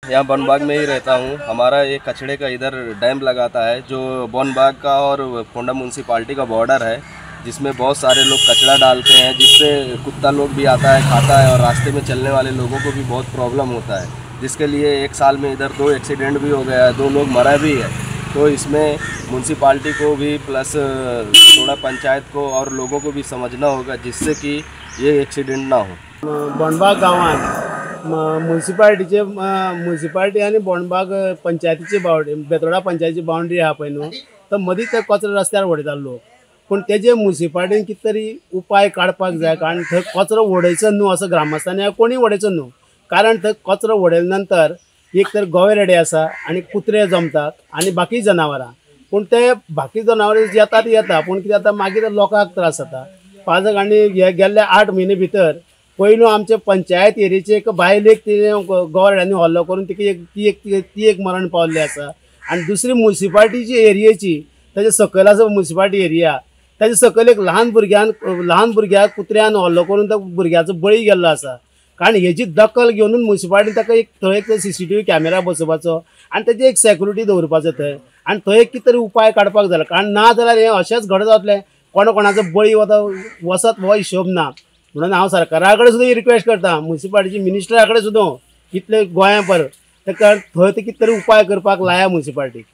यहाँ बनबाग में ही रहता हूँ। हमारा एक कचड़े का इधर डैम लगाता है जो बनबाग का और फोंडा म्यूनसिपाल्टी का बॉर्डर है, जिसमें बहुत सारे लोग कचरा डालते हैं, जिससे कुत्ता लोग भी आता है, खाता है और रास्ते में चलने वाले लोगों को भी बहुत प्रॉब्लम होता है, जिसके लिए एक साल में इधर 2 एक्सीडेंट भी हो गया है, 2 लोग मरा भी है। तो इसमें म्यूनसिपाल्टी को भी प्लस थोड़ा पंचायत को और लोगों को भी समझना होगा, जिससे कि ये एक्सीडेंट ना हो। बोंडबाग गांवांत म्युनिसिपालिटीचे म्युनिसिपालिटी आनी बोंडबाग पंचायतीची बावंड्री, बेतोडा पंचायतीची बावंड्री आहा पळय न्हू, तर मदींच ते कचरो रस्त्यार उडयता लोक. पूण तेजे म्युनिसिपालिटीन कितें तरी उपाय काडपाक जाय, कारण थंय कचरो उडयचो न्हू असो ग्रामस्थांनी कोणी उडयचो न्हू, कारण थंय कचरो उडयले नंतर एक तर गोवे रेडे आसा आनी कुत्रे जमतात आनी बाकी जनावरां, पूण ते बाकी जनावरां येतात येता, पूण कितें जाता मागीर लोकांक त्रास जाता. पाजक आनी हे गेल्ले 8 म्हयने भितर पयलू आमचे पंचायत एरियेचे एक बायलेक तिणें गोवऱ्यांनी हल्लो करून तिका एक ती एक ती एक मरण पावल्ली आसा. आनी दुसरी म्युनिसिपालिटीची एरियेची ताजे सकयल आसा म्युनिसिपालिटी एरिया, ताजे सकयल एक ल्हान भुरग्यान ल्हान भुरग्याक कुत्र्यान हल्लो करून त्या भुरग्याचो बळी गेल्लो आसा. कारण हेजी दखल घेवन म्युनिसिपालिटीन ताका एक थंय एक CCTV camera बसोवपाचो आनी ताजी एक सेक्युरिटी दवरपाचो थंय, आनी थंय एक कितें तरी उपाय काडपाक जाय, कारण ना जाल्यार हें अशेंच घडत वतलें, कोणा कोणाचो बळी वता वचत हो हिशोब ना. म्हणून हांव सरकारा कडेन सुद्दां रिक्वेस्ट करता, म्युनिसिपालिटीचे मिनिस्टरा कडेन सुद्दां, इतले गोंया भर ताका थंय ते कितें तरी उपाय करपाक लाया म्युनिसिपालिटीक.